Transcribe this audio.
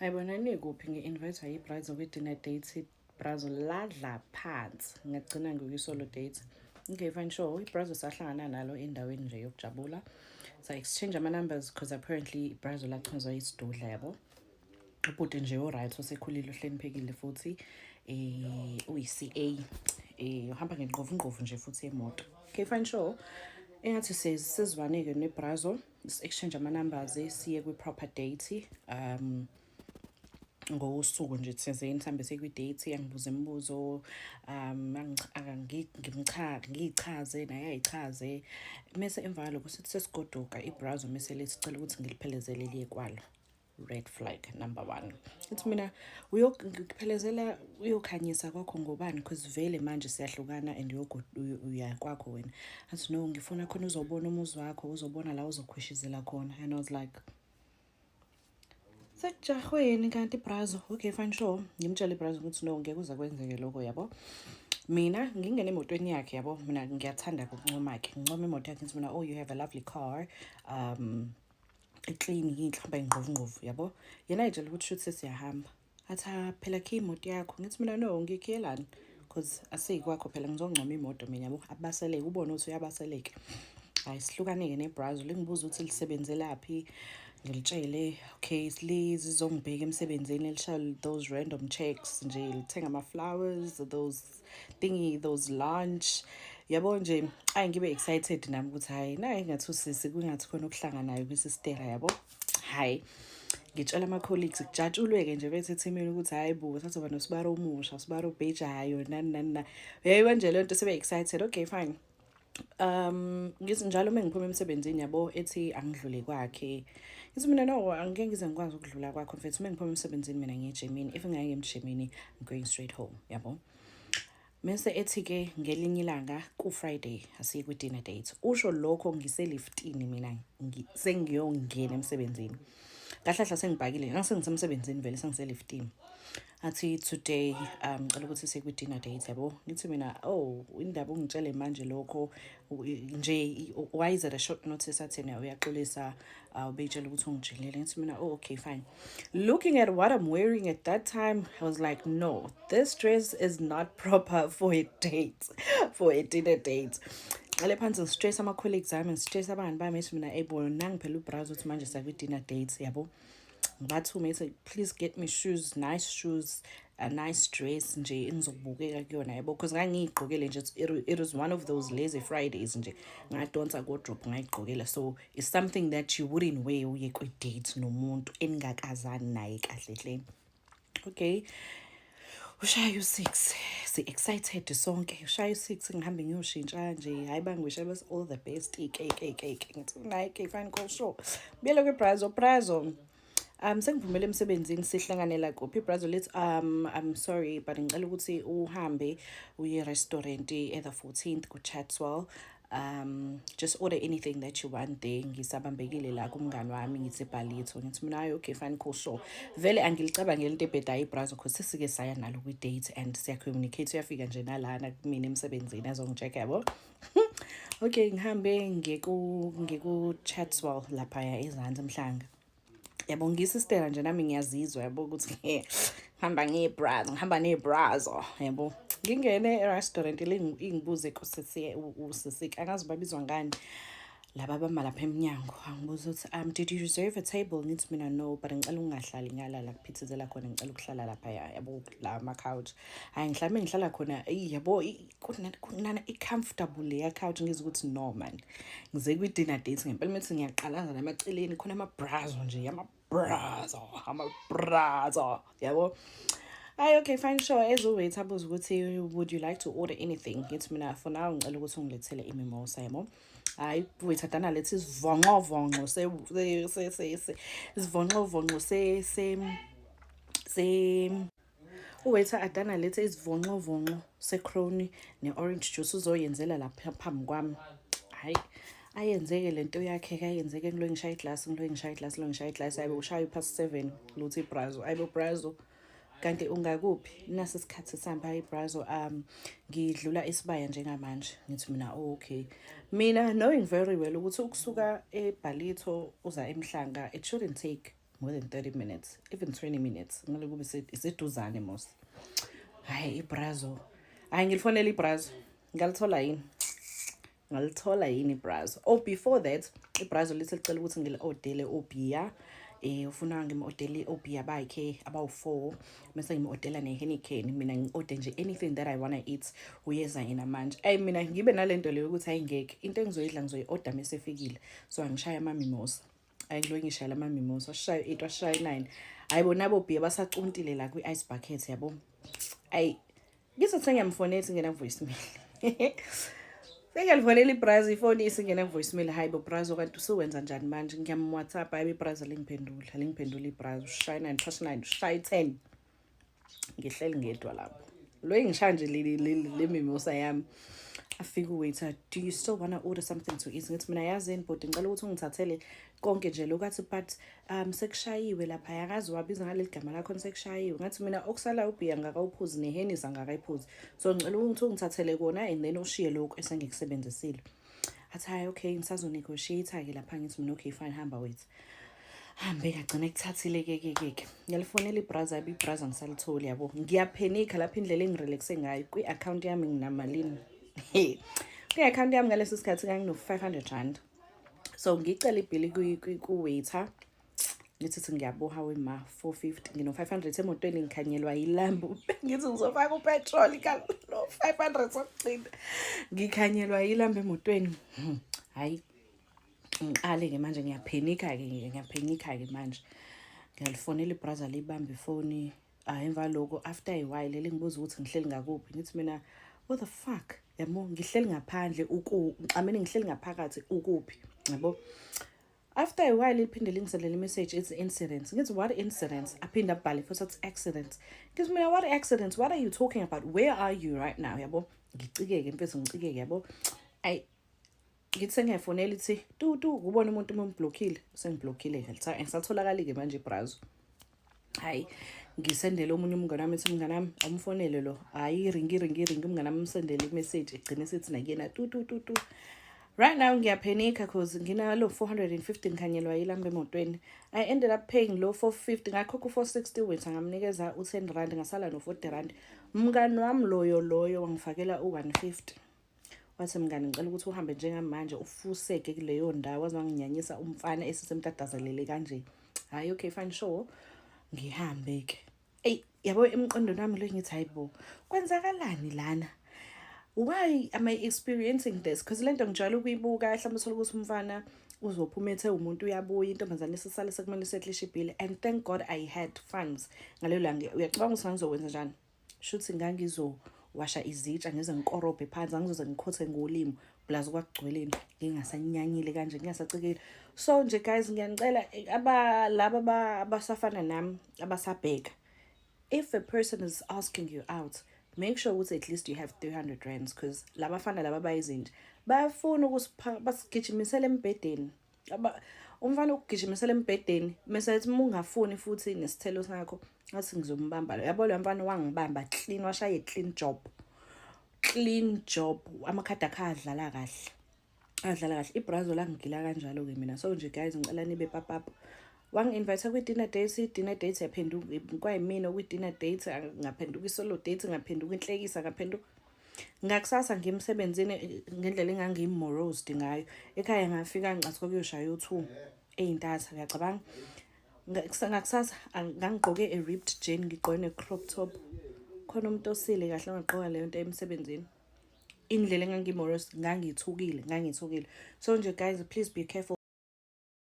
Hayibo, nanikuphi? Ngi-invite yibrazo kwi-dinner date, brazo ladla phansi, ngagcina ngikwi-solo date. Okay, fine, sure. Ibrazo sahlangana nalo endaweni nje yokujabula, sa-exchange ama-numbers because apparently ibrazo lachazwa isidudla, yabo. Ubhuti nje o-right, osekhulile, ohloniphekile futhi, uyi-CA, uhamba ngenqovungqovu nje futhi yemoto. Okay, fine, sure. Engathi sizwane-ke nebrazo, si-exchange ama-numbers, siye kwi-proper date ngosuku nje thizeni, sihambe siye kwi-date. Angibuze imibuzo, ngiyichaze, naye ayichaze. Mese emva kwalokho sithi sesigoduka, ibrazo mese lisicela ukuthi ngiliphelezele liye kwalo. Red flag number one. Ithi mina, ngikuphelezela uyokhanyisa kwakho ngobani? Because vele manje siyahlukana and uya kwakho wena. Athi, "No, ngifuna khona uzobona umuzi wakho, uzobona la uzokhweshizela khona." And I was like, sekujahweni kanti ibrazo? Okay, fine, sure. Ngimtshele ibrazo ukuthi no, ngeke uze kwenzeke lokho, yabo. Mina ngingene emotweni yakhe, yabo, mina ngiyathanda ukuncoma-ke, ngincoma imoto yakhe. Ngithi mina, "Oh, you have a lovely car, i-clean, yinhle, hamba ingqovungqovu," yabo. Yena ayitshela ukuthi shuthi sesiyahamba. Athi, "Ah, phela khe imoto yakho." Ngithi mina, "No, ngikhiyelani? Because asiyikwakho phela, ngizoncoma imoto mina," yabo. Abaseleke, ubone ukuthi uyabaseleke. Hayi, sihlukane-ke nebrazo. Lingibuza ukuthi lisebenzelaphi, ngilitshele. Okay, lizongibheka emsebenzini, lishaye those random checks nje, lithenga ama-flowers, those thingy, those lunch, yabo nje. Ayi, ngibe excited nami ukuthi hhayi, nayi ngathi usisi kungathi khona ukuhlanganayo kwisistera, yabo. Hhayi, ngitshela ama-colleagues, kujatshulwe-ke nje bethi ethimini ukuthi hhayi bo, sazoba nosibaro omusha, usibaro obhejayo, nani nani na, uyayiba nje leyo nto, sebe-excited. Okay, fine. Ngithi njalo uma ngiphuma emsebenzini, yabo, ethi angidlule kwakhe. Ngithi mina, "No, angeke ngize ngikwazi ukudlula kwakho mfethu. Uma ngiphuma emsebenzini mina ngiye ejimini. If ngingeke emjimini, I'm going straight home," yabo. Mese ethi-ke ngelinye ilanga ku-Friday asiye kwi-dinner date. Usho lokho ngiseliftini mina, sengiyongena emsebenzini. Kahle kahle sengibhakile, ngangisengisemsebenzini vele, sengiseliftini. Athi, "Today ngicela ukuthi siye kwi-dinner date," yabo. Ngithi mina, "Oh, indaba ungitshele manje lokho nje, why is it a short notice?" Athi yena uyaxolisa, ubeyitshela ukuthi ungitshelile. Ngithi mina, "Oh, okay, fine." Looking at what I'm wearing at that time, I was like, "No, this dress is not proper for a date, for a dinner date." Qale phansi ngi-stress ama-colleagues ami, ngi-stress abangani bami. Ethi mina, "Ebo, nangi phela ubrazo ukuthi manje siya kwi-dinner date," yabo. Ngibathume, ethi, "Please get me shoes, nice shoes, a nice dress nje engizokubukeka kuyona," yabo, because ngangiyigqokele nje. It was one of those lazy Fridays nje, ngadonsa wardrobe, ngayigqokela. So it's something that you wouldn't wear uye kwi-date nomuntu eningakazani naye kahle hle. Okay, ushaya u-6, si-excited sonke. Ushaya u-6, ngihambe ngiyoshintsha nje. Hhayi, bangiwishe bese all the best ke ke ke ke. Ngithi, "Hayi ke, fine, go, sure." Buyele kwibrazo. Brazo, sengiphumele emsebenzini, sihlanganela kuphi? Ibrazo lithi, "I'm sorry, but ngicela ukuthi uhambe uye restaurant e-the 14th ku-Chatswell. Just order anything that you want there. Ngisabambekile la kumngani wami, ngithi eBallito." Ngithi mina, "Hayi, okay, fine, cool, sure." Vele angilicabangeli into ebhedayo ibrazo because sesike saya nalo kwi-date and siya-communicate, uyafika nje nalana kumina emsebenzini azongi-check, yabo. Okay, ngihambe ngiku-Chatswell laphaya ezansi eMhlanga, yabo. Ngisistera nje nami, ngiyazizwa, yabo, ukuthi ngihamba ngebrazo, ngihamba nebrazo, yabo. Ngingene e-restaurant, ingibuze kusisi, usisi angazi babizwa ngani laba abama lapha emnyango, angibuza ukuthi, "Did you reserve a table?" Ngithi mina, "No, but ngicela ukungahlali ngala la kuphithizela khona, ngicela ukuhlala lapha, yabo, la ama-couch." Hhayi, ngihlame ngihlala khona, eyi, yabo, kunana i-comfortable leya couch. Ngizwe ukuthi no man, ngize kwi-dinner date ngempela. Methi ngiyaqalaza namaceleni khona amabrazo nje, amabrazo, amabrazo, yabo. Hayi, okay, fine, sure. Eze-waiter abuza ukuthi, "Would you like to order anything?" Ngithi mina, "For now ngicela ukuthi ungilethele imimosa," yabo. Hayi, waiter dana lethi isivonqovonqo se isivonqovonqo se se se uwaiter adana lethe isivonqovonqo se-kroni ne-orange juice, uzoyenzela lapha phambi kwami. Hayi, ayenzeke lento yakhe ke, ayenzeke. Ngilo ngishaya iglasi, ngilo ngishaya iglasi, ngilo ngishaya iglasi. Ayibo, ushaya i-7:30, luthi ibrazo, "Ayibo brazo, kanti ungakuphi? Nasi isikhathi sihamba." "Hayi brazo, ngidlula isibaya njengamanje." Ngithi mina, "Oh, okay." Mina knowing very well ukuthi ukusuka eBallito uza eMhlanga, it shouldn't take More than 30 minutes, even 20 minutes, kumele kube iseduzane mos. Hhayi, ibrazo, hhayi, ngilifonela ibrazo, ngalithola yini? Ngalithola yini ibrazo? Oh, before that, ibrazo lithi licela ukuthi ngili-odele obhiya. Ufuna ngim-odele obhiya bakhe abawu-4, bese ngim-odela ne-Heineken. Mina ngi-ode nje anything that I wanna eat. Uyeza yena manje. Eyi, mina ngibe nalento leyo ukuthi ayingeke, into engizoyidla ngizoyi-oda mese efikile. So angishaya ama-mimosa. Ayi, ngilo ngishayela ama-mimosa, washayo 8, washayo 9. Hayi bo, nabo bhiya basacuntile la kwi-ice bucket, yabo. Ayi, ngithi sengiyamfonela, ingena voicemail. Sengiyalifonela ibrazo, ifoni isingena voicemail. Hayi bo, brazo, kanti usuwenza njani manje? Ngiyam-WhatsApp, hayi, ibrazo lingiphendula, lingiphendula ibrazo. Ushaya 9 past 9, ushaya 10. Ngihleli ngedwa lapho, lo engishaya nje le mimosa yami. Afike uwaiter, "Do you still wanna order something to eat?" Ngithi mina, "Yazini bhuti, ngicela ukuthi ungithathele konke nje lokhu." Athi, "But sekushayiwe lapha." Yakazi wabiza ngaleli gama lakho, sekushayiwe. Ngathi mina, okusala ubhiya ngakawuphuzi, nehenisi angakayiphuzi, so ngicela ukuthi ungithathele kona and then ushiye lokhu esengikusebenzisile. Athi, "Hayi, okay, ngisazonegotiate-ke lapha." Ngithi mina, "Okay, fine, hamba wethu." Hambe, kagcina kuthathile ke ke ke ke. Ngiyalifonela ibraza, yabe ibraza ngisalitholi, yabo. Ngiyaphenika lapha, indlela engirelaxe ngayo. Kwi-account yami nginamalini? Kwi-account yami ngaleso sikhathi ngangino-R500. So ngicela ibhili ku-waiter, ngithi thi ngiyabuha wema 450, ngino-500 emotweni, ngikhanyelwa yilambu. Ngithi ngizofaka upetroli kalo 500 sokugcina, ngikhanyelwa yilambu emotweni. Hhayi, ngiqale-ke manje, ngiyaphenika-ke, ngiyaphenika-ke manje. Ngiyalifonela ibraza, libambe ifoni. Ah, emva loko, after a while, lingibuza ukuthi ngihleli ngakuphi. Ngithi mina, "What the fuck?" Yabo, ngihleli ngaphandle, uku I mean, ngihleli ngaphakathi, ukuphi, yabo? After a while liphinde lingisendele imessage, it's incident. Ngithi, "What incident?" Aphinde abhale futhi athi accident. Ngithi mina, "What accident? What are you talking about? Where are you right now?" Yabo, ngicikeke mfethu, ngicikeke, yabo. Ayi, ngithi sengiyafonela, ithi tu tu. Kubona umuntu uma umblockile, sengiblockile-ke, ngisatholakali-ke manje ibrazo. Hayi, ngisendele omunye umngane wami, ethi, "Mngane wami, awumfonele lo." Hhayi, iringi, iringi, iringi. Umngane wami umsendele imessage, egcine sithi nakuyena tu tu tu tu. Right now ngiyaphenika cause nginalo 450, ngikhanyelwa yilambo emotweni. I ended up paying lo 450, ngakhokha u-460 wethu, ngamnikeza u-R10, ngasala no-R40. Mngani wami loyo loyo wangifakela u-150, wathi, "Mngani, ngicela ukuthi uhambe njengamanje, ufuseke kuleyo ndawo." Waze wanginyanyisa umfana esisemtatazelele kanje. Hhayi, okay, fine, sure, ngihambe-ke. Eyi, yabo, emqondweni wami lo ngithi, "Hayi bo, kwenzakalani lana? Why am I experiencing this?" Because lento ngijwayele ukuyibuka, mhlawumbe uthole ukuthi umfana uzophuma ethe umuntu uyabuya, intombazane isisale sekumele isetlishe ibhili. And thank God I had funds ngalelo langa. Uyacabanga ukuthi ngangizokwenza njani? Shuthi ngangizowasha izitsha, ngize ngikorobhe phansi, angizoze ngikhothe ngolimi, plus kwakugcweleni, ngingasanyanyile kanje, ngingasacikile. So nje guys, ngiyanicela, aba laba abasafana nami, abasabheka, if a person is asking you out, make sure ukuthi at least you have R300, because labafana laba bayizinja, bayafuna ukusipha, basigijimisela embhedeni. Umfana ukugijimisela embhedeni, mase ethi uma ungafuni futhi nesithelo sakho, ngathi ngizombamba lo. Yabo, lo mfana wangibamba clean, washaye clean job, clean job. Amakhadi akhe adlala kahle, adlala kahle. Ibrazo langigila kanjalo-ke mina. So nje guys, ngicela nibe papapa. Wangi-invite kwi-dinner date, i-dinner date yaphenduka kwayimina kwi-dinner date, ngaphenduka i-solo date, ngaphenduka inhlekisa, ngaphenduka. Ngakusasa ngimsebenzini ngendlela engangiyimorosed ngayo. Ekhaya ngafika ngicathi kwakuyoshaya u-2 ey'ntatha, uyacabanga? Ngakusasa ngangigqoke a ripped jean, ngigqoke ne-crop top. Khona umuntu osile kahle ongagqoka leyo nto emsebenzini? Indlela engangimorosed, ngangithukile, ngangithukile. So nje guys, please be careful.